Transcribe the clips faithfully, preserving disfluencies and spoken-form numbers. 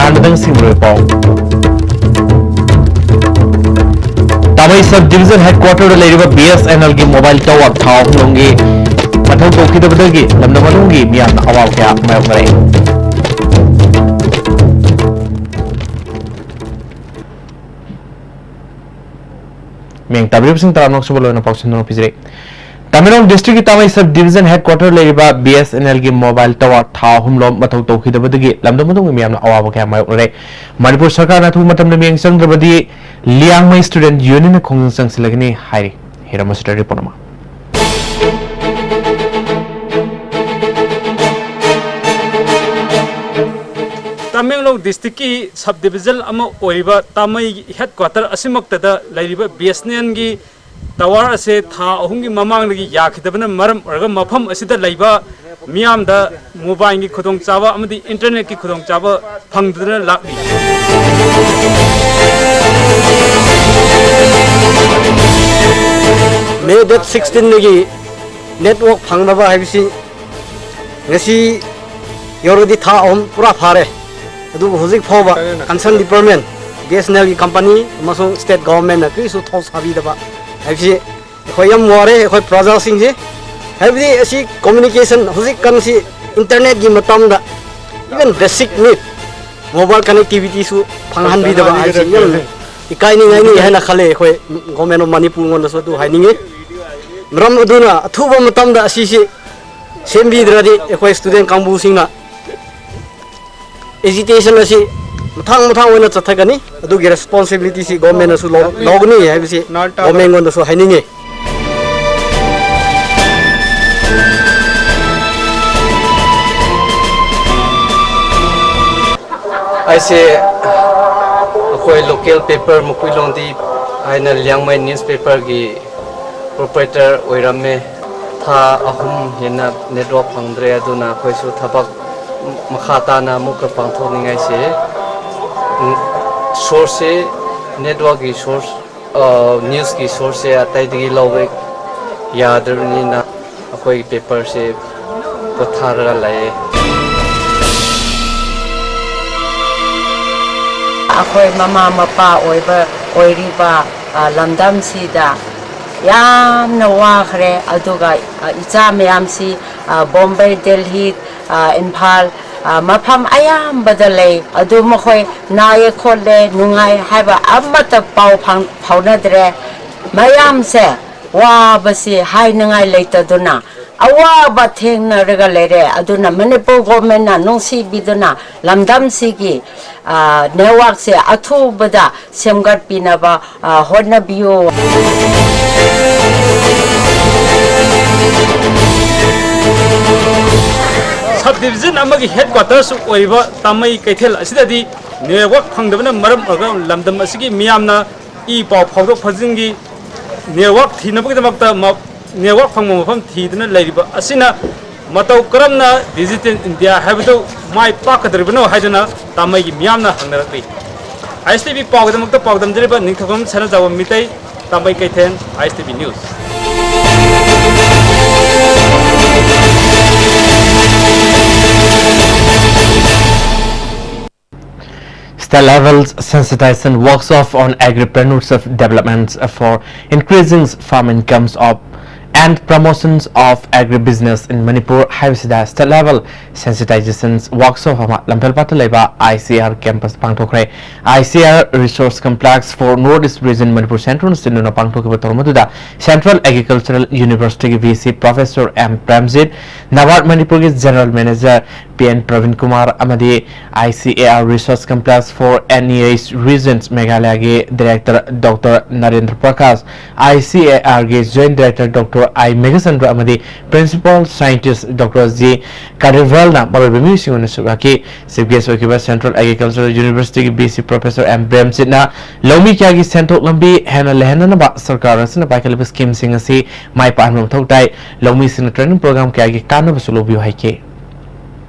ꯑꯍꯥꯟꯕꯗ ꯉꯁꯤꯒꯤ ꯃꯔꯨꯑꯣꯏꯕ ꯄꯥꯎ꯫ ꯇꯥꯃꯩ Sub Division Headquarter ꯗ ꯂꯩꯔꯤꯕ B S N L ꯒꯤ mobile tower ꯊꯥ ꯑꯍꯨꯝ ꯂꯣꯝꯒꯤ ꯃꯊꯧ ꯇꯧꯈꯤꯗꯕꯗꯒꯤ ꯂꯝꯗꯝ ꯃꯅꯨꯡꯒꯤ ꯃꯤꯌꯥꯝꯅ ꯑꯋꯥꯕ ꯀꯌꯥ ꯃꯥꯌꯣꯛꯅꯔꯦ꯫ ꯃꯤꯌꯦꯡ ꯇꯥꯕꯤꯔꯤꯕꯁꯤꯡ ꯇꯔꯥꯃꯉꯥ ꯁꯨꯕ ꯂꯣꯏꯅ ꯄꯥꯎ ꯁꯟꯗꯣꯛꯅ ꯄꯤꯖꯔꯤ꯫ ꯇꯃꯦꯡꯂꯣꯡ district ꯀꯤ ꯇꯥꯃꯩ Sub Division Headquarter ꯂꯩꯔꯤꯕ B S N L ꯒꯤ mobile tower ꯊꯥ ꯑꯍꯨꯝ ꯂꯣꯝ ꯃꯊꯧ ꯇꯧꯈꯤꯗꯕꯗꯒꯤ ꯂꯝꯗꯝ ꯑꯗꯨꯒꯤ ꯃꯤꯌꯥꯝꯅ ꯑꯋꯥꯕ ꯀꯌꯥ ꯃꯥꯌꯣꯛꯅꯔꯦ꯫ ꯃꯅꯤꯄꯨꯔ ꯁꯔꯀꯥꯔꯅ ꯑꯊꯨꯕ ꯃꯇꯝꯗ ꯃꯤꯠꯌꯦꯡ ꯆꯪꯗ꯭ꯔꯕꯗꯤ ꯂꯤꯌꯥꯡꯃꯩ Student Union ꯅ ꯈꯣꯡꯖꯪ ꯆꯪꯁꯤꯜꯂꯒꯅꯤ ꯍꯥꯏꯔꯤ꯫ ꯍꯤꯔꯝ ꯑꯁꯤꯗ report ꯑꯃ꯫ ꯇꯃꯦꯡꯂꯣꯡ district ꯀꯤ sub division ꯑꯃ ꯑꯣꯏꯔꯤꯕ ꯇꯥꯃꯩ headquarter ꯑꯁꯤꯃꯛꯇꯗ ꯂꯩꯔꯤꯕ B S N L ꯒꯤ tower ꯑꯁꯦ ꯊꯥ ꯑꯍꯨꯝꯒꯤ ꯃꯃꯥꯡꯗꯒꯤ ꯌꯥꯈꯤꯗꯕꯅ ꯃꯔꯝ ꯑꯣꯏꯔꯒ ꯃꯐꯝ ꯑꯁꯤꯗ ꯂꯩꯕ ꯃꯤꯌꯥꯝꯗ mobile ꯒꯤ ꯈꯨꯗꯣꯡꯆꯥꯕ ꯑꯃꯗꯤ internet ꯀꯤ ꯈꯨꯗꯣꯡꯆꯥꯕ ꯐꯪꯗꯗꯨꯅ ꯂꯥꯛꯂꯤ꯫ May date sixteen ꯗꯒꯤ network ꯐꯪꯗꯕ ꯍꯥꯏꯕꯁꯤ ꯉꯁꯤ ꯌꯧꯔꯗꯤ ꯊꯥ ꯑꯍꯨꯝ ꯄꯨꯔꯥ ꯐꯥꯔꯦ꯫ ꯑꯗꯨꯕꯨ ꯍꯧꯖꯤꯛ ꯐꯥꯎꯕ concern department, B S N L ꯒꯤ company ꯑꯃꯁꯨꯡ state government ꯅ ꯀꯔꯤꯁꯨ ꯊꯧ ꯁꯥꯕꯤꯗꯕ ꯍꯥꯏꯕꯁꯤ ꯑꯩꯈꯣꯏ ꯌꯥꯝ ꯋꯥꯔꯦ, ꯑꯩꯈꯣꯏ ꯄ꯭ꯔꯖꯥꯁꯤꯡꯁꯦ꯫ ꯍꯥꯏꯕꯗꯤ ꯑꯁꯤ communication ꯍꯧꯖꯤꯛꯀꯥꯟꯁꯤ internet ꯀꯤ ꯃꯇꯝꯗ even basic need mobile connectivity ꯁꯨ ꯐꯪꯍꯟꯕꯤꯗꯕ ꯍꯥꯏꯕꯁꯤ ꯌꯥꯝ ꯏꯀꯥꯏꯅꯤꯡꯉꯥꯏꯅꯤ ꯍꯥꯏꯅ ꯈꯜꯂꯦ꯫ ꯑꯩꯈꯣꯏ Government of ꯃꯅꯤꯄꯨꯔ ꯉꯣꯟꯗꯁꯨ ꯑꯗꯨ ꯍꯥꯏꯅꯤꯡꯉꯤ꯫ ꯃꯔꯝ ꯑꯗꯨꯅ ꯑꯊꯨꯕ ꯃꯇꯝꯗ ꯑꯁꯤꯁꯤ ꯁꯦꯝꯕꯤꯗ꯭ꯔꯗꯤ ꯑꯩꯈꯣꯏ student ꯀꯥꯡꯕꯨꯁꯤꯡꯅ agitation ꯑꯁꯤ ꯃꯊꯪ ꯃꯊꯪ ꯑꯣꯏꯅ ꯆꯠꯊꯒꯅꯤ꯫ ꯑꯗꯨꯒꯤ responsibility ꯁꯤ government ꯅꯁꯨ ꯂꯧ-, ꯂꯧꯒꯅꯤ ꯍꯥꯏꯕꯁꯤ government ꯉꯣꯟꯗꯁꯨ ꯍꯥꯏꯅꯤꯡꯉꯤ꯫ ꯑꯩꯁꯦ ꯑꯩꯈꯣꯏ local paper ꯃꯀꯨꯏꯂꯣꯡꯗꯤ ꯍꯥꯏꯅ ꯂꯤꯌꯥꯡꯃꯩ newspaper ꯒꯤ proprietor ꯑꯣꯏꯔꯝꯃꯦ꯫ ꯊꯥ ꯑꯍꯨꯝ ꯍꯦꯟꯅ network ꯐꯪꯗ꯭ꯔꯦ, ꯑꯗꯨꯅ ꯑꯩꯈꯣꯏꯁꯨ ꯊꯕꯛ ꯃꯈꯥ ꯇꯥꯅ ꯑꯃꯨꯛꯀ ꯄꯥꯡꯊꯣꯛꯅꯤꯡꯉꯥꯏꯁꯦ, ꯎꯝ, source ꯁꯦ, network ꯀꯤ source, ꯑ, news ꯀꯤ source ꯁꯦ ꯑꯇꯩꯗꯒꯤ ꯂꯧꯕ ꯌꯥꯗ꯭ꯔꯕꯅꯤꯅ ꯑꯩꯈꯣꯏꯒꯤ paper ꯁꯦ ꯄꯣꯊꯥꯔꯒ ꯂꯩꯌꯦ꯫ ꯑꯩꯈꯣꯏ ꯃꯃꯥ ꯃꯄꯥ ꯑꯣꯏꯕ, ꯑꯣꯏꯔꯤꯕ, ꯑ, ꯂꯝꯗꯝꯁꯤꯗ ꯌꯥꯝꯅ ꯋꯥꯈ꯭ꯔꯦ꯫ ꯑꯗꯨꯒ, ꯑ, ꯏꯆꯥ ꯃꯌꯥꯝꯁꯤ, ꯑ, ꯕꯣꯝꯕꯦ, ꯗꯦꯜꯍꯤ, ꯑ, ꯏꯝꯐꯥꯜ, ꯑ, ꯃꯐꯝ ꯑꯌꯥꯝꯕꯗ ꯂꯩ꯫ ꯑꯗꯨ ꯃꯈꯣꯏ ꯅꯥꯏꯌꯦ ꯈꯣꯠꯂꯦ, ꯅꯨꯡꯉꯥꯏ ꯍꯥꯏꯕ ꯑꯃꯠꯇ ꯄꯥꯎ ꯐꯪ-, ꯐꯥꯎꯅꯗ꯭ꯔꯦ꯫ ꯃꯌꯥꯝꯁꯦ ꯋꯥꯕꯁꯤ ꯍꯥꯏꯅꯤꯡꯉꯥꯏ ꯂꯩꯇꯗꯨꯅ ꯑꯋꯥꯕ ꯊꯦꯡꯅꯔꯒ ꯂꯩꯔꯦ꯫ ꯑꯗꯨꯅ ꯃꯅꯤꯄꯨꯔ ꯒꯣꯔꯃꯦꯟꯅ ꯅꯨꯡꯁꯤꯕꯤꯗꯨꯅ ꯂꯝꯗꯝꯁꯤꯒꯤ, ꯑ, ꯅꯦꯠꯋꯥꯔꯛꯁꯦ ꯑꯊꯨꯕꯗ ꯁꯦꯝꯒꯠꯄꯤꯅꯕ, ꯑ, ꯍꯣꯠꯅꯕꯤꯌꯨ꯫ ꯁꯕ ꯗꯤꯕꯤꯖꯟ ꯑꯃꯒꯤ ꯍꯦꯗꯀ꯭ꯋꯥꯇꯔꯁꯨ ꯑꯣꯏꯔꯤꯕ ꯇꯥꯃꯩ ꯀꯩꯊꯦꯜ ꯑꯁꯤꯗꯗꯤ ꯅꯦꯠꯋꯥꯔꯛ ꯐꯪꯗꯕꯅ ꯃꯔꯝ ꯑꯣꯏꯔꯒ ꯂꯝꯗꯝ ꯑꯁꯤꯒꯤ ꯃꯤꯌꯥꯝꯅ ꯏ ꯄꯥꯎ ꯐꯥꯎꯗꯣꯛ ꯐꯥꯎꯖꯤꯟꯒꯤ ꯅꯦꯠꯋꯥꯔꯛ ꯊꯤꯅꯕꯒꯤꯗꯃꯛꯇ ꯃ-, ꯅꯦꯠꯋꯥꯔꯛ ꯐꯪꯕ ꯃꯐꯝ ꯊꯤꯗꯨꯅ ꯂꯩꯔꯤꯕ ꯑꯁꯤꯅ ꯃꯇꯧ ꯀꯔꯝꯅ ꯗꯤꯖꯤꯇꯦꯜ ꯏꯟꯗꯤꯌꯥ ꯍꯥꯏꯕꯗꯨ ꯃꯥꯏ ꯄꯥꯛꯀꯗꯧꯔꯤꯕꯅꯣ ꯍꯥꯏꯗꯨꯅ ꯇꯥꯃꯩꯒꯤ ꯃꯤꯌꯥꯝꯅ ꯍꯪꯅꯔꯛꯂꯤ꯫ ꯑꯥꯏ ꯑꯦꯁ ꯇꯤ ꯚꯤ ꯄꯥꯎꯒꯤꯗꯃꯛꯇ ꯄꯥꯎꯗꯝꯖꯔꯤꯕ Ningthoujam Sanajaoba Meitei, Tamei Keithel, I S T V news. State level sensitization workshop on agripreneurship developments for increasing farm incomes of and promotions of agribusiness in Manipur ꯍꯥꯏꯕꯁꯤꯗ state level sensitization workshop ꯑꯃ ꯂꯝꯐꯦꯜꯄꯥꯠꯇ ꯂꯩꯕ ꯑꯥꯏ C R campus ꯄꯥꯡꯊꯣꯛꯈ꯭ꯔꯦ꯫ I C R Resource Complex for North East Region Manipur Central ꯅ ꯁꯤꯟꯗꯨꯅ ꯄꯥꯡꯊꯣꯛꯈꯤꯕ ꯊꯧꯔꯝ ꯑꯗꯨꯗ Central Agricultural University ꯒꯤ V C Professor M Premjit, ꯅꯕꯥꯔꯗ ꯃꯅꯤꯄꯨꯔꯒꯤ General Manager P N Prabin Kumar ꯑꯃꯗꯤ I C A R Resource Complex for N E H Regions Meghalaya ꯒꯤ Director Doctor Narendra Prakash, I C A R ꯒꯤ Joint Director Doctor ꯑꯥꯏ ꯃꯦꯘꯆꯟꯗ꯭ꯔ ꯑꯃꯗꯤ Principal Scientist Doctor G ꯀꯥꯔꯤꯚꯦꯜꯅ ꯃꯔꯨꯑꯣꯏꯕ ꯃꯤꯑꯣꯏꯁꯤꯡ ꯑꯣꯏꯅ ꯁꯔꯨꯛ ꯌꯥꯈꯤ꯫ Chief Guest ꯑꯣꯏꯈꯤꯕ Central Agricultural University ꯒꯤ ꯚꯤ ꯁꯤ Professor ꯑꯦꯝ ꯄ꯭ꯔꯦꯝꯖꯤꯠꯅ ꯂꯧꯃꯤ ꯀꯌꯥꯒꯤ ꯁꯦꯟꯊꯣꯛ ꯂꯝꯕꯤ ꯍꯦꯟꯅ ꯂꯩꯍꯟꯅꯅꯕ ꯁꯔꯀꯥꯔ ꯑꯁꯤꯅ ꯄꯥꯏꯈꯠꯂꯤꯕ scheme ꯁꯤꯡ ꯑꯁꯤ ꯃꯥꯏ ꯄꯥꯛꯍꯟꯕ ꯃꯊꯧ ꯇꯥꯏ꯫ ꯂꯧꯃꯤꯁꯤꯡꯅ training program ꯀꯌꯥꯒꯤ ꯀꯥꯟꯅꯕꯁꯨ ꯂꯧꯕꯤꯌꯨ ꯍꯥꯏꯈꯤ꯫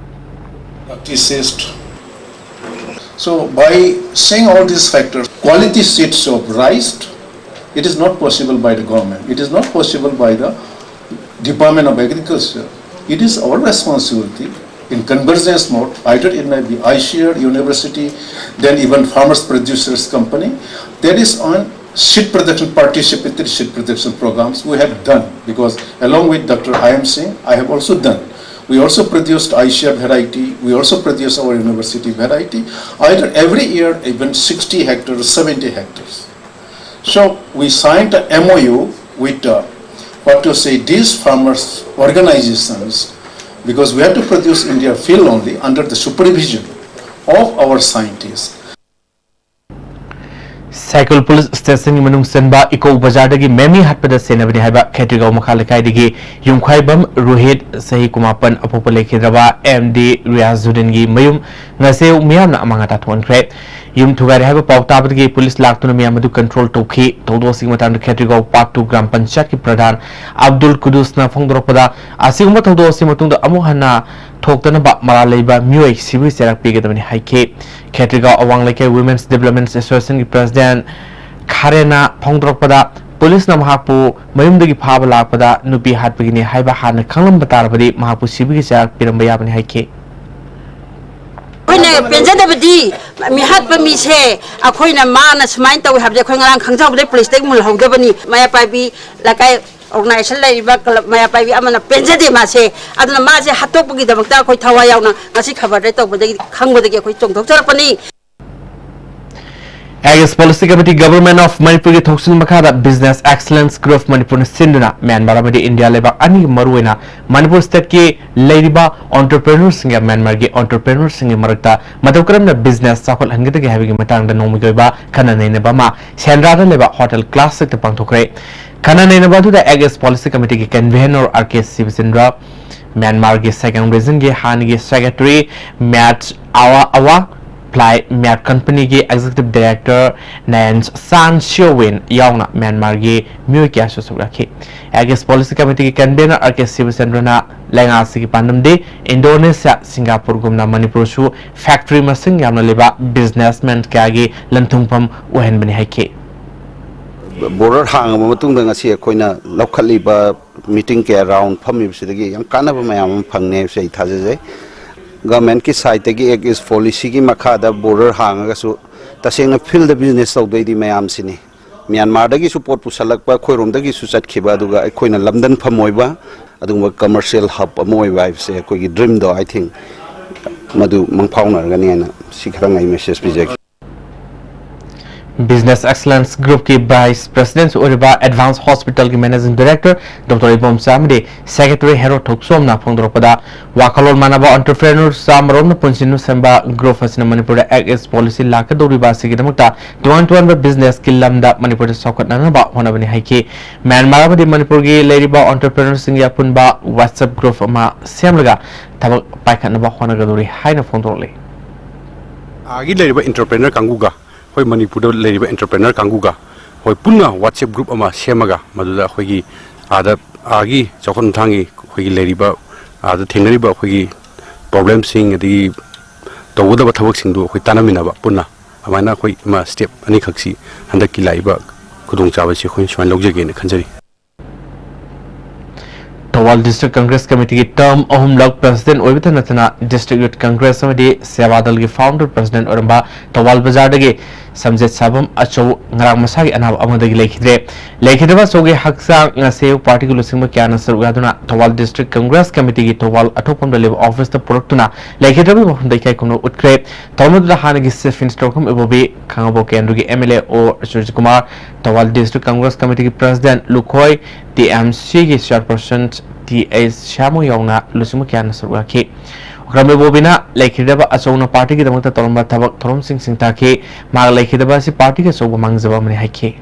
Practices. So by saying all these factors, quality seeds of rice, it is not possible by the government. It is not possible by the Department of Agriculture. It is our responsibility In convergence mode, either it may be I C R, university, then even farmers producers company. That is on seed production, participatory seed production programs we have done, because along with Doctor I M Singh, I have also done. We also produced I C R variety, we also produce our university variety. Either every year, even sixty hectares, seventy hectares. So we signed a M O U with, uh, what to say, these farmers organizations, because we have to produce in their field only under the supervision of our scientists. Cycle police ꯁ꯭ꯇꯦꯁꯟꯒꯤ ꯃꯅꯨꯡ ꯆꯟꯕ eco ꯕꯖꯥꯔꯗꯒꯤ ꯃꯦꯃꯤ ꯍꯥꯠꯄꯗ ꯁꯦꯟꯅꯕꯅꯤ ꯍꯥꯏꯕ ꯈꯦꯇ꯭ꯔꯤꯒꯥꯎ ꯃꯈꯥ ꯂꯩꯀꯥꯏꯗꯒꯤ ꯌꯨꯝꯈꯥꯏꯕꯝ ꯔꯣꯍꯤꯠ, ꯆꯍꯤ ꯀꯨꯟꯃꯥꯄꯟ, ꯑꯄꯣꯛꯄ ꯂꯩꯈꯤꯗ꯭ꯔꯕ M D ꯔꯤꯌꯥꯖꯨꯗꯤꯟꯒꯤ ꯃꯌꯨꯝ ꯉꯁꯤ ꯃꯤꯌꯥꯝꯅ ꯑꯃꯥꯡ ꯑꯇꯥ ꯊꯣꯛꯍꯟꯈ꯭ꯔꯦ꯫ ꯌꯨꯝ ꯊꯨꯒꯥꯏꯔꯦ ꯍꯥꯏꯕ ꯄꯥꯎ ꯇꯥꯕꯗꯒꯤ ꯄꯨꯂꯤꯁ ꯂꯥꯛꯇꯨꯅ ꯃꯤꯌꯥꯝ ꯑꯗꯨ ꯀꯟꯇ꯭ꯔꯣꯜ ꯇꯧꯈꯤ꯫ ꯊꯧꯗꯣꯛ ꯑꯁꯤꯒꯤ ꯃꯇꯥꯡꯗ ꯈꯦꯇ꯭ꯔꯤꯒꯥꯎ ꯄꯥꯔꯠ ꯇꯨ ꯒ꯭ꯔꯥꯝ ꯄꯟꯆꯥꯌꯠꯀꯤ ꯄ꯭ꯔꯙꯥꯟ ꯑꯕꯗꯨꯜ ꯀꯨꯗꯨꯁꯅ ꯐꯣꯡꯗꯣꯔꯛꯄꯗ, ꯑꯁꯤꯒꯨꯝꯕ ꯊꯧꯗꯣꯛ ꯑꯁꯤ ꯃꯇꯨꯡꯗ ꯑꯃꯨꯛ ꯍꯟꯅ ꯊꯣꯛꯇꯅꯕ ꯃꯔꯥꯜ ꯂꯩꯕ ꯃꯤꯑꯣꯏ ꯁꯤꯕꯒꯤ ꯆꯩꯔꯥꯛ ꯄꯤꯒꯗꯕꯅꯤ ꯍꯥꯏꯈꯤ꯫ ꯈꯦꯇ꯭ꯔꯤꯒꯥꯎ ꯑꯋꯥꯡ ꯂꯩꯀꯥꯏ Women's Development Associationꯒꯤ ꯄ꯭ꯔꯁꯤꯗꯦꯟ ꯈꯥꯔꯦꯅ ꯐꯣꯡꯗꯣꯔꯛꯄꯗ, ꯄꯨꯂꯤꯁꯅ ꯃꯍꯥꯛꯄꯨ ꯃꯌꯨꯝꯗꯒꯤ ꯐꯥꯕ ꯂꯥꯛꯄꯗ ꯅꯨꯄꯤ ꯍꯥꯠꯄꯒꯤꯅꯤ ꯍꯥꯏꯕ ꯍꯥꯟꯅ ꯈꯪꯂꯝꯕ ꯇꯥꯔꯕꯗꯤ ꯃꯍꯥꯛꯄꯨ ꯁꯤꯕꯒꯤ ꯆꯩꯔꯥꯛ ꯄꯤꯔꯝꯕ ꯌꯥꯕꯅꯤ ꯍꯥꯏꯈꯤ꯫ ꯑꯩꯈꯣꯏꯅ ꯄꯦꯟꯖꯗꯕꯗꯤ ꯃꯤꯍꯥꯠꯄ ꯃꯤꯁꯦ ꯑꯩꯈꯣꯏꯅ ꯃꯥꯅ ꯁꯨꯃꯥꯏꯅ ꯇꯧꯏ ꯍꯥꯏꯕꯁꯦ ꯑꯩꯈꯣꯏ ꯉꯔꯥꯡ ꯈꯪꯖꯍꯧꯕꯗꯩ ꯄꯨꯂꯤꯁꯇꯒꯤ ꯃꯨꯜꯍꯧꯗꯕꯅꯤ꯫ ꯃꯩꯔꯥ ꯄꯥꯏꯕꯤ ꯂꯩꯀꯥꯏ ꯑꯣꯔꯒꯅꯥꯏꯖꯦꯁꯟ ꯂꯩꯔꯤꯕ ꯀ꯭ꯂꯕ ꯃꯩꯔꯥ ꯄꯥꯏꯕꯤ ꯑꯃꯅ ꯄꯦꯟꯖꯗꯦ ꯃꯥꯁꯦ꯫ ꯑꯗꯨꯅ ꯃꯥꯁꯦ ꯍꯥꯠꯇꯣꯛꯄꯒꯤꯗꯃꯛꯇ ꯑꯩꯈꯣꯏ ꯊꯋꯥꯏ ꯌꯥꯎꯅ ꯉꯁꯤ ꯈꯕꯔꯗ ꯇꯧꯕꯗꯒꯤ ꯈꯪꯕꯗꯒꯤ ꯑꯩꯈꯣꯏ ꯆꯣꯡꯊꯣꯛꯆꯔꯛꯄꯅꯤ꯫ ꯑꯦꯛꯁ ꯄꯣꯂꯤꯁꯤ ꯀꯃꯤꯇꯤ Government of ꯃꯅꯤꯄꯨꯔꯒꯤ ꯊꯧꯁꯤꯜ ꯃꯈꯥꯗ Business Excellence Group of ꯃꯅꯤꯄꯨꯔꯅ ꯁꯤꯟꯗꯨꯅ ꯃ꯭ꯌꯥꯟꯃꯥꯔ ꯑꯃꯗꯤ ꯏꯟꯗꯤꯌꯥ ꯂꯩꯕꯥꯛ ꯑꯅꯤꯒꯤ ꯃꯔꯨꯑꯣꯏꯅ ꯃꯅꯤꯄꯨꯔ ꯁ꯭ꯇꯦꯠꯀꯤ ꯂꯩꯔꯤꯕ entrepreneurꯁꯤꯡꯒ ꯃ꯭ꯌꯥꯟꯃꯥꯔꯒꯤ entrepreneurꯁꯤꯡꯒꯤ ꯃꯔꯛꯇ ꯃꯇꯧ ꯀꯔꯝꯅ business ꯆꯥꯎꯈꯠꯍꯟꯒꯗꯒꯦ ꯍꯥꯏꯕꯒꯤ ꯃꯇꯥꯡꯗ ꯅꯣꯡꯃꯒꯤ ꯑꯣꯏꯕ ꯈꯟꯅ ꯅꯩꯅꯕ ꯑꯃ ꯁꯦꯟꯗ꯭ꯔꯥꯗ ꯂꯩꯕ ꯍꯣꯇꯦꯜ ꯀ꯭ꯂꯥꯁꯤꯛꯇ ꯄꯥꯡꯊꯣꯛꯈ꯭ꯔꯦ꯫ ꯈꯟꯅ ꯅꯩꯅꯕ ꯑꯗꯨꯗ ꯑꯦꯛꯁ ꯄꯣꯂꯤꯁꯤ ꯀꯃꯤꯇꯤꯒꯤ convenor ꯑꯥꯔ ꯀꯦ ꯁꯤꯕꯆꯟꯗ꯭ꯔ, ꯃ꯭ꯌꯥꯟꯃꯥꯔꯒꯤ Siang Regionꯒꯤ ꯍꯥꯟꯅꯒꯤ ꯁꯦꯀ꯭ꯔꯦꯇꯔꯤ ꯃ꯭ꯌꯥꯠ ꯑꯋꯥ ꯑꯋꯥ, ꯄ꯭ꯂꯥꯏ ꯃ꯭ꯌꯥꯠ ꯀꯝꯄꯅꯤꯒꯤ ꯑꯦꯛꯖꯤꯀ꯭ꯌꯨꯇꯤꯚ ꯗꯥꯏꯔꯦꯛꯇꯔ ꯅꯦꯟ ꯁꯥꯟ ꯁꯤꯑꯣꯋꯤꯟ ꯌꯥꯎꯅ ꯃ꯭ꯌꯥꯟꯃꯥꯔꯒꯤ ꯃꯤꯑꯣꯏ ꯀꯌꯥꯁꯨ ꯁꯔꯨꯛ ꯌꯥꯈꯤ꯫ ꯑꯦꯛꯁ ꯄꯣꯂꯤꯁꯤ ꯀꯃꯤꯇꯤꯒꯤ convenor ꯑꯥꯔ ꯀꯦ ꯁꯤꯕꯆꯟꯗ꯭ꯔꯅ ꯂꯩꯉꯥꯛ ꯑꯁꯤꯒꯤ ꯄꯥꯟꯗꯝꯗꯤ ꯏꯟꯗꯣꯅꯦꯁꯤꯌꯥ, ꯁꯤꯡꯒꯥꯄꯨꯔꯒꯨꯝꯅ ꯃꯅꯤꯄꯨꯔꯁꯨ ꯐꯦꯛꯇꯔꯤ ꯃꯁꯤꯡ ꯌꯥꯝꯅ ꯂꯩꯕ businessman ꯀꯌꯥꯒꯤ ꯂꯟ ꯊꯨꯡꯐꯝ ꯑꯣꯏꯍꯟꯕꯅꯤ ꯍꯥꯏꯈꯤ꯫ ꯕꯣꯔꯗꯔ ꯍꯥꯡꯉꯕ ꯃꯇꯨꯡꯗ ꯉꯁꯤ ꯑꯩꯈꯣꯏꯅ ꯂꯧꯈꯠꯂꯤꯕ ꯃꯤꯇꯤꯡ ꯀꯌꯥ ꯔꯥꯎꯟ ꯐꯝꯃꯤꯕꯁꯤꯗꯒꯤ ꯌꯥꯝ ꯀꯥꯟꯅꯕ ꯃꯌꯥꯝ ꯑꯃ ꯐꯪꯅꯤ ꯍꯥꯏꯕꯁꯤ ꯑꯩ ꯊꯥꯖꯖꯩ꯫ ꯒꯚꯔꯟꯃꯦꯟꯠꯀꯤ ꯁꯥꯏꯠꯇꯒꯤ ꯑꯦꯛ ꯏꯁ ꯄꯣꯂꯤꯁꯤꯒꯤ ꯃꯈꯥꯗ ꯕꯣꯔꯗꯔ ꯍꯥꯡꯉꯒꯁꯨ ꯇꯁꯦꯡꯅ ꯐꯤꯜꯗ ꯕꯤꯖꯤꯅꯦꯁ ꯇꯧꯗꯣꯏꯗꯤ ꯃꯌꯥꯝꯁꯤꯅꯤ꯫ ꯃ꯭ꯌꯥꯟꯃꯥꯔꯗꯒꯤꯁꯨ ꯄꯣꯠ ꯄꯨꯁꯜꯂꯛꯄ, ꯑꯩꯈꯣꯏꯔꯣꯝꯗꯒꯤꯁꯨ ꯆꯠꯈꯤꯕ, ꯑꯗꯨꯒ ꯑꯩꯈꯣꯏꯅ ꯂꯝꯗꯝꯐꯝ ꯑꯣꯏꯕ ꯑꯗꯨꯒꯨꯝꯕ ꯀꯃꯔꯁꯤꯌꯦꯜ ꯍꯕ ꯑꯃ ꯑꯣꯏꯕ ꯍꯥꯏꯕꯁꯦ ꯑꯩꯈꯣꯏꯒꯤ ꯗ꯭ꯔꯤꯝꯗꯣ, ꯑꯥꯏ ꯊꯤꯡ, ꯃꯗꯨ ꯃꯪ ꯐꯥꯎꯅꯔꯒꯅꯤ ꯍꯥꯏꯅ ꯁꯤ ꯈꯔ ꯑꯩ ꯃꯦꯁꯦꯖ ꯄꯤꯖꯒꯦ꯫ Business Excellence Group ꯀꯤ Vice President ꯑꯣꯏꯔꯤꯕ Advance Hospital ꯒꯤ Managing Director Doctor ꯏꯕꯣꯝꯆꯥ ꯑꯃꯗꯤ Secretary ꯍꯦꯔꯣ ꯊꯣꯛꯆꯣꯝꯅ ꯐꯣꯡꯗꯣꯔꯛꯄꯗ, ꯋꯥꯈꯜꯂꯣꯟ ꯃꯥꯟꯅꯕ entrepreneurs ꯆꯥꯃꯔꯣꯝꯅ ꯄꯨꯟꯁꯤꯟꯗꯨꯅ ꯁꯦꯝꯕ group ꯑꯁꯤꯅ ꯃꯅꯤꯄꯨꯔꯗ Act East Policy ꯂꯥꯛꯀꯗꯧꯔꯤꯕ ꯑꯁꯤꯒꯤꯗꯃꯛꯇ ꯇꯣꯉꯥꯟ ꯇꯣꯉꯥꯟꯕ business ꯀꯤ ꯂꯝꯗ ꯃꯅꯤꯄꯨꯔꯗ ꯆꯥꯎꯈꯠꯅꯅꯕ ꯍꯣꯠꯅꯕꯅꯤ ꯍꯥꯏꯈꯤ꯫ ꯃ꯭ꯌꯥꯟꯃꯥꯔ ꯑꯃꯗꯤ ꯃꯅꯤꯄꯨꯔꯒꯤ ꯂꯩꯔꯤꯕ entrepreneurs ꯁꯤꯡꯒꯤ ꯑꯄꯨꯟꯕ WhatsApp group ꯑꯃ ꯁꯦꯝꯂꯒ ꯊꯕꯛ ꯄꯥꯏꯈꯠꯅꯕ ꯍꯣꯠꯅꯒꯗꯧꯔꯤ ꯍꯥꯏꯅ ꯐꯣꯡꯗꯣꯔꯛꯂꯤ꯫ ꯑꯥꯒꯤ ꯂꯩꯔꯤꯕ entrepreneur ꯀꯥꯡꯕꯨꯒ ꯑꯩꯈꯣꯏ ꯃꯅꯤꯄꯨꯔꯗ ꯂꯩꯔꯤꯕ entrepreneur ꯀꯥꯡꯕꯨꯒ ꯑꯩꯈꯣꯏ ꯄꯨꯟꯅ WhatsApp group ꯑꯃ ꯁꯦꯝꯃꯒ, ꯃꯗꯨꯗ ꯑꯩꯈꯣꯏꯒꯤ ꯑꯥꯗ, ꯑꯥꯒꯤ ꯆꯥꯎꯈꯠ ꯊꯥꯡꯒꯤ ꯑꯩꯈꯣꯏꯒꯤ ꯂꯩꯔꯤꯕ, ꯑꯥꯗ ꯊꯦꯡꯅꯔꯤꯕ ꯑꯩꯈꯣꯏꯒꯤ problemꯁꯤꯡ, ꯑꯗꯒꯤ ꯇꯧꯒꯗꯕ ꯊꯕꯛꯁꯤꯡꯗꯨ ꯑꯩꯈꯣꯏ ꯇꯥꯟꯅꯃꯤꯟꯅꯕ ꯄꯨꯟꯅ, ꯑꯗꯨꯃꯥꯏꯅ ꯑꯩꯈꯣꯏ ꯑꯃ step ꯑꯅꯤꯈꯛꯁꯤ ꯍꯟꯗꯛꯀꯤ ꯂꯥꯛꯏꯕ ꯈꯨꯗꯣꯡꯆꯥꯕꯁꯤ ꯑꯩꯈꯣꯏꯅ ꯁꯨꯃꯥꯏꯅ ꯂꯧꯖꯒꯦꯅ ꯈꯟꯖꯔꯤ꯫ ꯊꯧꯕꯥꯜ District Congress Committee ꯒꯤ term ꯑꯍꯨꯝꯂꯛ President ꯑꯣꯏꯕꯇ ꯅꯠꯇꯅ District Youth Congress ꯑꯃꯗꯤ ꯁꯦꯕꯥꯗꯜꯒꯤ Founder President ꯑꯣꯏꯔꯝꯕ ꯊꯧꯕꯥꯜ ꯕꯖꯥꯔꯗꯒꯤ ꯁꯝꯖꯦꯠ ꯁꯥꯕꯝ ꯑꯆꯧ ꯉꯔꯥꯡ ꯃꯁꯥꯒꯤ ꯑꯅꯥꯕ ꯑꯃꯗꯒꯤ ꯂꯩꯈꯤꯗ꯭ꯔꯦ꯫ ꯂꯩꯈꯤꯗꯕ ꯑꯆꯧꯒꯤ ꯍꯛꯆꯥꯡ ꯉꯁꯤ party ꯒꯤ ꯂꯨꯆꯤꯡꯕ ꯀꯌꯥꯅ ꯁꯔꯨꯛ ꯌꯥꯗꯨꯅ ꯊꯧꯕꯥꯜ District Congress Committee ꯒꯤ ꯊꯧꯕꯥꯜ ꯑꯊꯣꯛꯄꯝꯗ ꯂꯩꯕ office ꯇ ꯄꯨꯔꯛꯇꯨꯅ ꯂꯩꯈꯤꯗ꯭ꯔꯕꯒꯤ ꯋꯥꯐꯝꯗ ꯏꯀꯥꯏ ꯈꯨꯝꯅꯕ ꯎꯠꯈ꯭ꯔꯦ꯫ ꯊꯧꯔꯝ ꯑꯗꯨꯗ ꯍꯥꯟꯅꯒꯤ Chief Minister ꯑꯣꯏꯔꯝꯕ ꯏꯕꯣꯕꯤ, ꯈꯥꯉꯕꯣꯛ ꯀꯦꯟꯗ꯭ꯔꯒꯤ MLA ꯑꯣ ꯁꯨꯔꯖꯀꯨꯃꯥꯔ, ꯊꯧꯕꯥꯜ District Congress Committee ꯒꯤ President ꯂꯨꯈꯣꯏ, TMC ꯒꯤ Chairperson ꯇꯤ ꯑꯩꯆ ꯁ꯭ꯌꯥꯃꯣ ꯌꯥꯎꯅ ꯂꯨꯆꯤꯡꯕ ꯀꯌꯥꯅ ꯁꯔꯨꯛ ꯌꯥꯈꯤ꯫ ꯑꯣꯀ꯭ꯔꯝ ꯏꯕꯣꯕꯤꯅ ꯂꯩꯈꯤꯗꯕ ꯑꯆꯧꯅ party ꯒꯤꯗꯃꯛꯇ ꯇꯧꯔꯝꯕ ꯊꯕꯛ ꯊꯧꯔꯝꯁꯤꯡ ꯁꯤꯡꯊꯥꯈꯤ꯫ ꯃꯍꯥꯛ ꯂꯩꯈꯤꯗꯕ ꯑꯁꯤ party ꯒꯤ ꯑꯆꯧꯕ ꯃꯥꯡꯖꯕ ꯑꯃꯅꯤ ꯍꯥꯏꯈꯤ꯫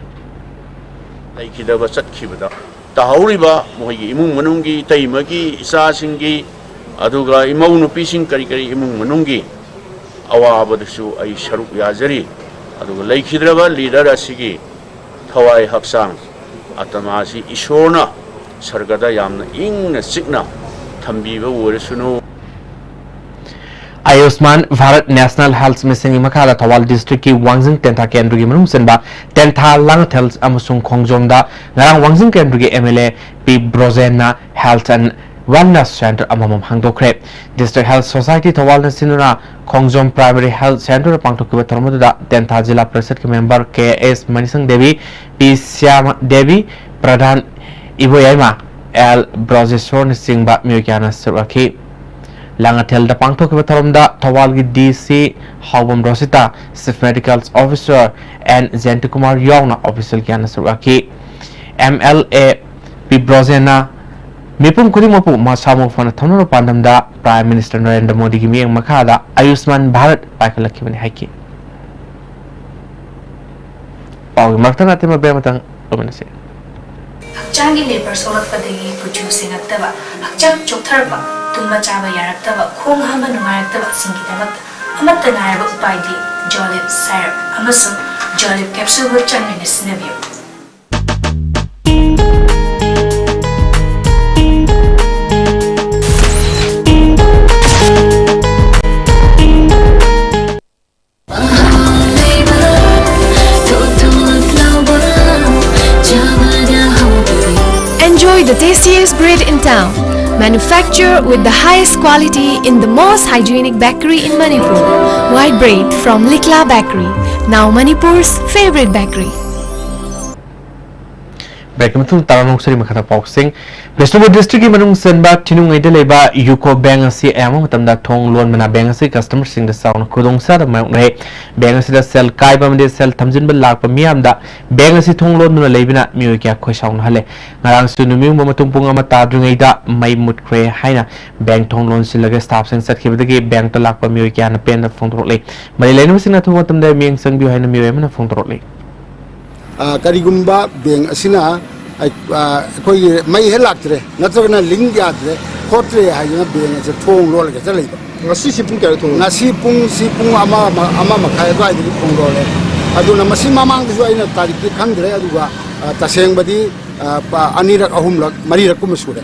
ꯂꯩꯈꯤꯗꯕ ꯆꯠꯈꯤꯕꯗ ꯇꯥꯍꯧꯔꯤꯕ ꯃꯈꯣꯏꯒꯤ ꯏꯃꯨꯡ ꯃꯅꯨꯡꯒꯤ, ꯏꯇꯩꯃꯒꯤ, ꯏꯆꯥꯁꯤꯡꯒꯤ, ꯑꯗꯨꯒ ꯏꯃꯧ ꯅꯨꯄꯤꯁꯤꯡ, ꯀꯔꯤ ꯀꯔꯤ ꯏꯃꯨꯡ ꯃꯅꯨꯡꯒꯤ ꯑꯋꯥꯕꯗꯁꯨ ꯑꯩ ꯁꯔꯨꯛ ꯌꯥꯖꯔꯤ꯫ ꯑꯗꯨꯒ ꯂꯩꯈꯤꯗ꯭ꯔꯕ leader ꯑꯁꯤꯒꯤ ꯊꯋꯥꯏ ꯍꯛꯆꯥꯡ ꯑꯇꯃꯥꯁꯤ ꯏꯁꯣꯔꯅ ꯁꯔꯒꯗ ꯌꯥꯝꯅ ꯏꯪꯅ ꯆꯤꯛꯅ ꯊꯝꯕꯤꯕ ꯑꯣꯏꯔꯁꯅꯨ꯫ ꯑꯌꯨꯁꯃꯥꯟ ꯚꯥꯔꯠ National Health Mission ꯒꯤ ꯃꯈꯥꯗ ꯊꯧꯕꯥꯜ district ꯀꯤ ꯋꯥꯡꯖꯤꯡ ꯇꯦꯟꯊꯥ ꯀꯦꯟꯗ꯭ꯔꯒꯤ ꯃꯅꯨꯡ ꯆꯟꯕ ꯇꯦꯟꯊꯥ, ꯂꯥꯡꯉꯊꯦꯜ ꯑꯃꯁꯨꯡ ꯈꯣꯡꯖꯣꯝꯗ ꯉꯔꯥꯡ ꯋꯥꯡꯖꯤꯡ ꯀꯦꯟꯗ꯭ꯔꯒꯤ MLA P ꯕ꯭ꯔꯣꯖꯦꯟꯅ health and Wellness Center ꯑꯃꯃꯝ ꯍꯥꯡꯗꯣꯛꯈ꯭ꯔꯦ꯫ District Health Society ꯊꯧꯕꯥꯜꯅ ꯁꯤꯟꯗꯨꯅ ꯈꯣꯡꯖꯣꯝ Primary Health Centre ꯗ ꯄꯥꯡꯊꯣꯛꯈꯤꯕ ꯊꯧꯔꯝ ꯑꯗꯨꯗ ꯇꯦꯟꯊꯥ ꯖꯤꯂꯥ ꯄꯔꯤꯁꯠꯀꯤ ꯃꯦꯝꯕꯔ ꯀꯦ ꯑꯦꯁ ꯃꯅꯤꯁꯪ ꯗꯦꯕꯤ, ꯄꯤ ꯁ꯭ꯌꯥꯃ ꯗꯦꯕꯤ, ꯄ꯭ꯔꯙꯥꯟ ꯏꯕꯣꯌꯥꯏꯃ ꯑꯦꯜ ꯕ꯭ꯔꯣꯖꯦꯁꯣꯔꯅꯆꯤꯡꯕ ꯃꯤꯑꯣꯏ ꯀꯌꯥꯅ ꯁꯔꯨꯛ ꯌꯥꯈꯤ꯫ ꯂꯥꯡꯉꯊꯦꯜꯗ ꯄꯥꯡꯊꯣꯛꯈꯤꯕ ꯊꯧꯔꯝꯗ ꯊꯧꯕꯥꯜꯒꯤ ꯗꯤ ꯁꯤ ꯍꯥꯎꯕꯝ ꯔꯣꯁꯤꯇꯥ, Chief Medical Officer ꯑꯦꯟ ꯖꯌꯟꯇꯀꯨꯃꯥꯔ ꯌꯥꯎꯅ official ꯀꯌꯥꯅ ꯁꯔꯨꯛ ꯌꯥꯈꯤ꯫ ꯑꯦꯝ ꯑꯦꯜ ꯑꯦ ꯄꯤ ꯕ꯭ꯔꯣꯖꯦꯟꯅ ꯃꯤꯄꯨꯝ ꯈꯨꯗꯤꯡꯃꯛꯄꯨ ꯃꯁꯥ ꯃꯎ ꯐꯅ ꯊꯝꯅꯕ ꯄꯥꯟꯗꯝꯗ Prime Minister ꯅꯔꯦꯟꯗ꯭ꯔ ꯃꯣꯗꯤꯒꯤ ꯃꯤꯠꯌꯦꯡ ꯃꯈꯥꯗ ꯑꯌꯨꯁꯃꯥꯟ ꯚꯥꯔꯠ ꯄꯥꯏꯈꯠꯂꯛꯈꯤꯕꯅꯤ ꯍꯥꯏꯈꯤ꯫ ꯄꯥꯎꯒꯤ ꯃꯔꯛꯇ ꯅꯠꯇꯦ, ꯃꯕꯦ ꯑꯃꯇꯪ ꯇꯧꯃꯤꯟꯅꯁꯤ꯫ ꯍꯛꯆꯥꯡꯒꯤ ꯂꯦꯕꯔ ꯁꯣꯛꯂꯛꯄꯗꯒꯤ ꯀꯨꯆꯨ ꯁꯦꯡꯉꯛꯇꯕ, ꯍꯛꯆꯥꯡ ꯆꯣꯛꯊꯔꯛꯄ, ꯇꯨꯝꯕ ꯆꯥꯕ ꯌꯥꯔꯛꯇꯕ, ꯈꯣꯡ ꯍꯥꯝꯕ ꯅꯨꯡꯉꯥꯏꯔꯛꯇꯕꯁꯤꯡꯒꯤꯗꯃꯛꯇ ꯑꯃꯠꯇ ꯉꯥꯏꯔꯕ ꯎꯄꯥꯏꯗꯤ ꯖꯣꯂꯤꯞ ꯁꯥꯏꯔꯞ ꯑꯃꯁꯨꯡ ꯖꯣꯂꯤꯞ ꯀꯦꯞꯁꯨꯜꯕꯨ ꯆꯥꯡ ꯅꯥꯏꯅ ꯁꯤꯖꯤꯟꯅꯕꯤꯌꯨ꯫ Enjoy the tastiest bread in town. Manufactured with the highest quality in the most hygienic bakery in Manipur. White bread from Likla Bakery, now Manipur's favorite bakery. Break ꯃꯇꯨꯡ ꯇꯔꯥꯃꯨꯛ ꯁꯔꯤ ꯃꯈꯥꯗ ꯄꯥꯎꯁꯤꯡ꯫ ꯕꯤꯁꯅꯨꯄꯨꯔ district ꯀꯤ ꯃꯅꯨꯡ ꯆꯟꯕ ꯊꯤꯅꯨꯡꯉꯩꯗ ꯂꯩꯕ UCO bank ꯑꯁꯤ ꯑꯌꯥꯝꯕ ꯃꯇꯝꯗ ꯊꯣꯡ ꯂꯣꯟꯕꯅ bank ꯑꯁꯤ customer ꯁꯤꯡꯗ ꯆꯥꯎꯅ ꯈꯨꯗꯣꯡꯆꯥꯗꯕ ꯃꯥꯌꯣꯛꯅꯔꯦ꯫ Bank ꯑꯁꯤꯗ ꯁꯦꯜ ꯀꯥꯏꯕ ꯑꯃꯗꯤ ꯁꯦꯜ ꯊꯝꯖꯤꯟꯕ ꯂꯥꯛꯄ ꯃꯤꯌꯥꯝꯗ bank ꯑꯁꯤ ꯊꯣꯡ ꯂꯣꯟꯗꯨꯅ ꯂꯩꯕꯅ ꯃꯤꯑꯣꯏ ꯀꯌꯥ ꯈꯣꯏ ꯁꯥꯎꯅꯍꯜꯂꯦ꯫ ꯉꯔꯥꯡꯁꯨ ꯅꯨꯃꯤꯠ ꯌꯨꯡꯕ ꯃꯇꯨꯡ ꯄꯨꯡ ꯑꯃ ꯇꯥꯗ꯭ꯔꯤꯉꯩꯗ ꯃꯩ ꯃꯨꯠꯈ꯭ꯔꯦ ꯍꯥꯏꯅ bank ꯊꯣꯡ ꯂꯣꯟꯁꯤꯜꯂꯒ staff ꯁꯤꯡ ꯆꯠꯈꯤꯕꯗꯒꯤ bank ꯇ ꯂꯥꯛꯄ ꯃꯤꯑꯣꯏ ꯀꯌꯥꯅ ꯄꯦꯟꯗꯕ ꯐꯣꯡꯗꯣꯔꯛꯂꯤ꯫ ꯃꯔꯤ ꯂꯩꯅꯕꯁꯤꯡꯅ ꯑꯊꯨꯕ ꯃꯇꯝꯗ ꯃꯤꯠꯌꯦꯡ ꯆꯪꯕꯤꯌꯨ ꯍꯥꯏꯅ ꯃꯤꯑꯣꯏ ꯑꯃꯅ ꯐꯣꯡꯗꯣꯔꯛꯂꯤ꯫ ꯑ, ꯀꯔꯤꯒꯨꯝꯕ bank ꯑꯁꯤꯅ, ꯑ, ꯑ, ꯑꯩꯈꯣꯏꯒꯤ ꯃꯩ ꯍꯦꯛ ꯂꯥꯛꯇ꯭ꯔꯦ, ꯅꯠꯇ꯭ꯔꯒꯅ link ꯌꯥꯗ꯭ꯔꯦ, ꯈꯣꯠꯇ꯭ꯔꯦ ꯍꯥꯏꯗꯅ bank ꯑꯁꯦ ꯊꯣꯡ ꯂꯣꯜꯂꯒ ꯍꯦꯛꯇ ꯂꯩꯕ꯫ ꯉꯁꯤꯁꯤ ꯄꯨꯡ ꯀꯌꯥꯗ ꯊꯣꯡ ꯂꯣꯜꯂꯤ? ꯉꯁꯤ ꯄꯨꯡꯁꯤ ꯄꯨꯡ ꯑꯃ, ꯑꯃ, ꯑꯃ ꯃꯈꯥꯏ ꯑꯗꯨꯋꯥꯏꯗꯒꯤ ꯊꯣꯡ ꯂꯣꯜꯂꯦ꯫ ꯑꯗꯨꯅ ꯃꯁꯤ ꯃꯃꯥꯡꯗꯁꯨ ꯑꯩꯅ ꯇꯥꯔꯤꯛꯇꯤ ꯈꯪꯗ꯭ꯔꯦ, ꯑꯗꯨꯒ, ꯑ, ꯇꯁꯦꯡꯕꯗꯤ, ꯑ, ꯄ-, ꯑꯅꯤꯔꯛ, ꯑꯍꯨꯝꯂꯛ, ꯃꯔꯤꯔꯛ ꯀꯨꯝꯕ ꯁꯨꯔꯦ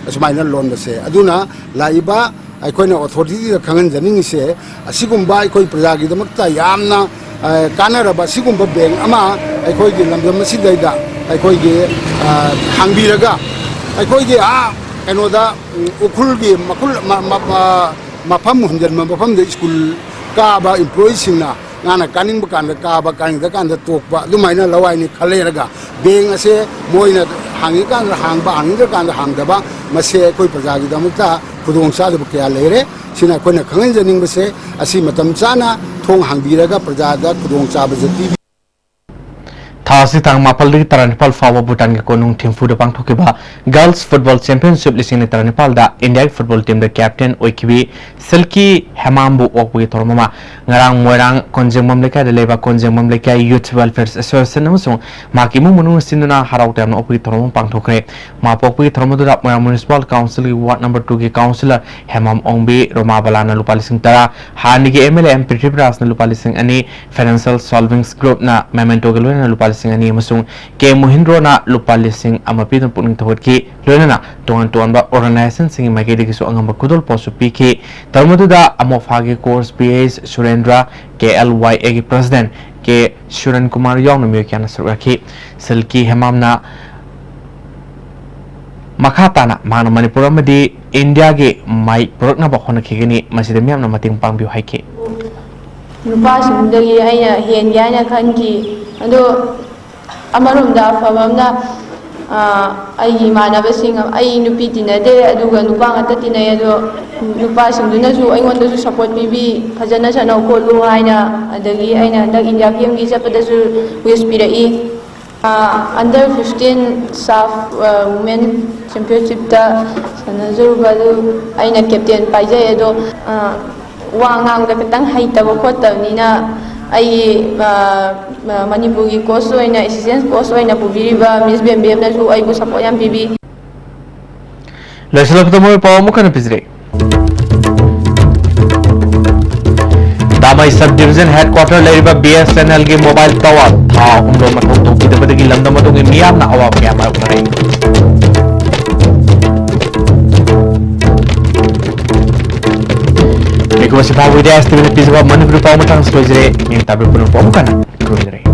ꯑꯁꯨꯃꯥꯏꯅ ꯂꯣꯟꯕꯁꯦ꯫ ꯑꯗꯨꯅ ꯂꯥꯛꯏꯕ ꯑꯩꯈꯣꯏꯅ authority ꯗ ꯈꯪꯍꯟꯖꯅꯤꯡꯉꯤꯁꯦ, ꯑꯁꯤꯒꯨꯝꯕ ꯑꯩꯈꯣꯏ ꯄ꯭ꯔꯖꯥꯒꯤꯗꯃꯛꯇ ꯌꯥꯝꯅ, ꯑ, ꯀꯥꯟꯅꯔꯕ ꯑꯁꯤꯒꯨꯝꯕ bank ꯑꯃ ꯑꯩꯈꯣꯏꯒꯤ ꯂꯝꯗꯝ ꯑꯁꯤꯗꯩꯗ ꯑꯩꯈꯣꯏꯒꯤ, ꯑ, ꯍꯥꯡꯕꯤꯔꯒ ꯑꯩꯈꯣꯏꯒꯤ, ꯑ, ꯀꯩꯅꯣꯗ, ꯎꯝ, ꯎꯈ꯭ꯔꯨꯜꯒꯤ ꯃꯈꯨꯜ, ꯃ-, ꯃ-, ꯃ-, ꯃꯐꯝ ꯍꯨꯟꯖꯤꯟꯕ ꯃꯐꯝꯗ ꯁ꯭ꯀꯨꯜ ꯀꯥꯕ employeeꯁꯤꯡꯅ ꯃꯥꯅ ꯀꯥꯅꯤꯡꯕ ꯀꯥꯟꯗ ꯀꯥꯕ, ꯀꯥꯅꯤꯡꯗ ꯀꯥꯟꯗ ꯇꯣꯛꯄ, ꯑꯗꯨꯃꯥꯏꯅ ꯂꯋꯥꯏꯅꯤ ꯈꯜ ꯂꯩꯔꯒ bank ꯑꯁꯦ ꯃꯣꯏꯅ ꯍꯥꯡꯉꯤꯀꯥꯟꯗ ꯍꯥꯡꯕ, ꯍꯥꯡꯅꯤꯡꯗ꯭ꯔꯀꯥꯟꯗ ꯍꯥꯡꯗꯕ, ꯃꯁꯦ ꯑꯩꯈꯣꯏ ꯄ꯭ꯔꯖꯥꯒꯤꯗꯃꯛꯇ ꯈꯨꯗꯣꯡꯆꯥꯗꯕ ꯀꯌꯥ ꯂꯩꯔꯦ꯫ ꯁꯤꯅ ꯑꯩꯈꯣꯏꯅ ꯈꯪꯍꯟꯖꯅꯤꯡꯕꯁꯦ꯫ ꯑꯁꯤ ꯃꯇꯝ ꯆꯥꯅ ꯊꯣꯡ ꯍꯥꯡꯕꯤꯔꯒ ꯄ꯭ꯔꯖꯥꯗ ꯈꯨꯗꯣꯡꯆꯥꯕꯁꯦ ꯄꯤꯕꯤ꯫ ꯊꯥ ꯑꯁꯤ ꯇꯥꯡ ꯃꯥꯄꯜꯗꯒꯤ ꯇꯔꯥꯅꯤꯄꯥꯜ ꯐꯥꯎꯕ ꯚꯨꯇꯥꯟꯒꯤ ꯀꯣꯅꯨꯡ ꯊꯤꯝꯐꯨꯗ ꯄꯥꯡꯊꯣꯛꯈꯤꯕ Girls Football Championship ꯂꯤꯁꯤꯡ ꯑꯅꯤ ꯇꯔꯥꯅꯤꯄꯥꯜꯗ ꯏꯟꯗꯤꯌꯥꯒꯤ football teamꯗ captain ꯑꯣꯏꯈꯤꯕꯤ ꯁꯤꯜꯀꯤ ꯍꯦꯃꯥꯝꯕꯨ ꯑꯣꯛꯄꯒꯤ ꯊꯧꯔꯝ ꯑꯃ ꯉꯔꯥꯡ ꯃꯣꯏꯔꯥꯡ ꯀꯣꯟꯖꯦꯡꯕꯝ ꯂꯩꯀꯥꯏꯗ ꯂꯩꯕ ꯀꯣꯟꯖꯦꯡꯕꯝ ꯂꯩꯀꯥꯏ Youth Welfare Association ꯑꯃꯁꯨꯡ ꯃꯍꯥꯛꯀꯤ ꯏꯃꯨꯡ ꯃꯅꯨꯡꯅ ꯁꯤꯟꯗꯨꯅ ꯍꯔꯥꯎ ꯇꯌꯥꯝꯅ ꯑꯣꯛꯄꯒꯤ ꯊꯧꯔꯝ ꯑꯃ ꯄꯥꯡꯊꯣꯛꯈ꯭ꯔꯦ꯫ ꯃꯥ ꯄꯣꯛꯄꯒꯤ ꯊꯧꯔꯝ ꯑꯗꯨꯗ ꯃꯣꯏꯔꯥꯡ Municipal Councilꯒꯤ Ward number twoꯒꯤ councillor Hemam ꯑꯣꯡꯕꯤ ꯔꯣꯃꯥꯕꯂꯥꯅ ꯂꯨꯄꯥ ꯂꯤꯁꯤꯡ ꯇꯔꯥ, ꯍꯥꯟꯅꯒꯤ MLA ꯑꯦꯝ ꯄ꯭ꯔꯤꯊꯤꯕꯤꯔꯥꯖꯅ ꯂꯨꯄꯥ ꯂꯤꯁꯤꯡ ꯑꯅꯤ, Financial Solvings Groupꯅ mementoꯒ ꯂꯣꯏꯅꯅ ꯂꯨꯄꯥ ꯂꯤꯁꯤꯡ ꯑꯅꯤ ꯑꯃꯁꯨꯡ ꯀꯦ ꯃꯣꯍꯤꯟꯗ꯭ꯔꯣꯅ ꯂꯨꯄꯥ ꯂꯤꯁꯤꯡ ꯑꯃ ꯄꯤꯗꯨꯅ ꯄꯨꯛꯅꯤꯡ ꯊꯧꯒꯠꯈꯤ꯫ ꯂꯣꯏꯅꯅ ꯇꯣꯉꯥꯟ ꯇꯣꯉꯥꯟꯕ organizationꯁꯤꯡꯒꯤ ꯃꯥꯏꯀꯩꯗꯒꯤꯁꯨ ꯑꯉꯝꯕ ꯈꯨꯗꯣꯜꯄꯣꯠꯁꯨ ꯄꯤꯈꯤ꯫ ꯊꯧꯔꯝ ꯑꯗꯨꯗ ꯑꯃꯣꯐꯥꯒꯤ coach ꯄꯤ ꯑꯩꯆ ꯁꯨꯔꯦꯟꯗ꯭ꯔ, ꯀꯦ ꯑꯦꯜ ꯋꯥꯏ ꯑꯦꯒꯤ president ꯀꯦ ꯁꯨꯔꯟ ꯀꯨꯃꯥꯔ ꯌꯥꯎꯅ ꯃꯤꯑꯣꯏ ꯀꯌꯥꯅ ꯁꯔꯨꯛ ꯌꯥꯈꯤ꯫ ꯁꯤꯜꯀꯤ ꯍꯦꯃꯥꯝꯅ ꯃꯈꯥ ꯇꯥꯅ ꯃꯍꯥꯛꯅ ꯃꯅꯤꯄꯨꯔ ꯑꯃꯗꯤ ꯏꯟꯗꯤꯌꯥꯒꯤ ꯃꯥꯏ ꯄꯨꯔꯛꯅꯕ ꯍꯣꯠꯅꯈꯤꯒꯅꯤ, ꯃꯁꯤꯗ ꯃꯤꯌꯥꯝꯅ ꯃꯇꯦꯡ ꯄꯥꯡꯕꯤꯌꯨ ꯍꯥꯏꯈꯤ꯫ ꯅꯨꯄꯥꯁꯤꯡꯗꯒꯤ ꯑꯩꯅ ꯍꯦꯟꯒꯦ ꯍꯥꯏꯅ ꯈꯟꯈꯤ꯫ ꯑꯗꯣ ꯑꯃꯔꯣꯝꯗ ꯑꯐꯕ ꯑꯃꯅ, ꯑ, ꯑꯩꯒꯤ ꯏꯃꯥꯟꯅꯕꯁꯤꯡ, ꯑꯩ ꯅꯨꯄꯤ ꯇꯤꯟꯅꯗꯦ, ꯑꯗꯨꯒ ꯅꯨꯄꯥ ꯉꯥꯛꯇ ꯇꯤꯟꯅꯩ꯫ ꯑꯗꯣ ꯅꯨꯄꯥꯁꯤꯡꯗꯨꯅꯁꯨ ꯑꯩꯉꯣꯟꯗꯁꯨ support ꯄꯤꯕꯤ, "ꯐꯖꯅ ꯁꯥꯟꯅꯧ ꯈꯣꯠꯂꯨ" ꯍꯥꯏꯅ꯫ ꯑꯗꯒꯤ ꯑꯩꯅ ꯍꯟꯗꯛ India Gameꯒꯤ ꯆꯠꯄꯗꯁꯨ wish ꯄꯤꯔꯛꯏ꯫ ꯑ, under fifteen SAFF, ꯑ, Women Championshipꯇ ꯁꯥꯟꯅꯖꯔꯨꯕ ꯑꯗꯨ ꯑꯩꯅ captain ꯄꯥꯏꯖꯩ꯫ ꯑꯗꯣ, ꯑ, ꯋꯥ ꯉꯥꯡꯕꯗ ꯈꯤꯇꯪ ꯍꯩꯇꯕ ꯈꯣꯠꯇꯕꯅꯤꯅ ꯑꯩꯒꯤ, ꯑ, ꯃ-, ꯃꯅꯤꯄꯨꯔꯒꯤ coach ꯑꯣꯏꯅ, assistant coach ꯑꯣꯏꯅ ꯄꯨꯕꯤꯔꯤꯕ Miss ꯕꯦꯝꯕꯦꯝꯅꯁꯨ ꯑꯩꯕꯨ support ꯌꯥꯝ ꯄꯤꯕꯤ꯫ ꯂꯣꯏꯁꯤꯜꯂꯛꯄꯗ ꯃꯔꯨꯞ ꯄꯥꯎ ꯑꯃꯨꯛ ꯍꯟꯅ ꯄꯤꯖꯔꯤ꯫ ꯗꯥꯃꯩ sub division headquarter ꯂꯩꯔꯤꯕ BSNLꯒꯤ mobile tower ꯊꯥ ꯑꯍꯨꯝ ꯂꯣꯝ ꯃꯊꯧ ꯇꯧꯕꯤꯗꯕꯗꯒꯤ ꯂꯝꯗꯝ ꯑꯗꯨꯒꯤ ꯃꯤꯌꯥꯝꯅ ꯑꯋꯥꯕ ꯀꯌꯥ ꯃꯥꯌꯣꯛꯅꯔꯦ꯫ ꯃꯤꯀꯨꯞ ꯑꯁꯤ ꯐꯥꯎꯕ ꯏꯟꯗꯤꯌꯥ ꯇꯤꯚꯤꯅ ꯄꯤꯖꯕ ꯃꯅꯤꯄꯨꯔꯤ ꯄꯥꯎ ꯃꯇꯥꯡꯁꯤ ꯂꯣꯏꯖꯔꯦ꯫ ꯅꯤꯡ ꯇꯥꯕꯤꯌꯨ ꯄꯨꯝꯅꯃꯛꯄꯨ ꯑꯃꯨꯛ ꯍꯟꯅ ꯈꯨꯔꯨꯝꯖꯔꯤ꯫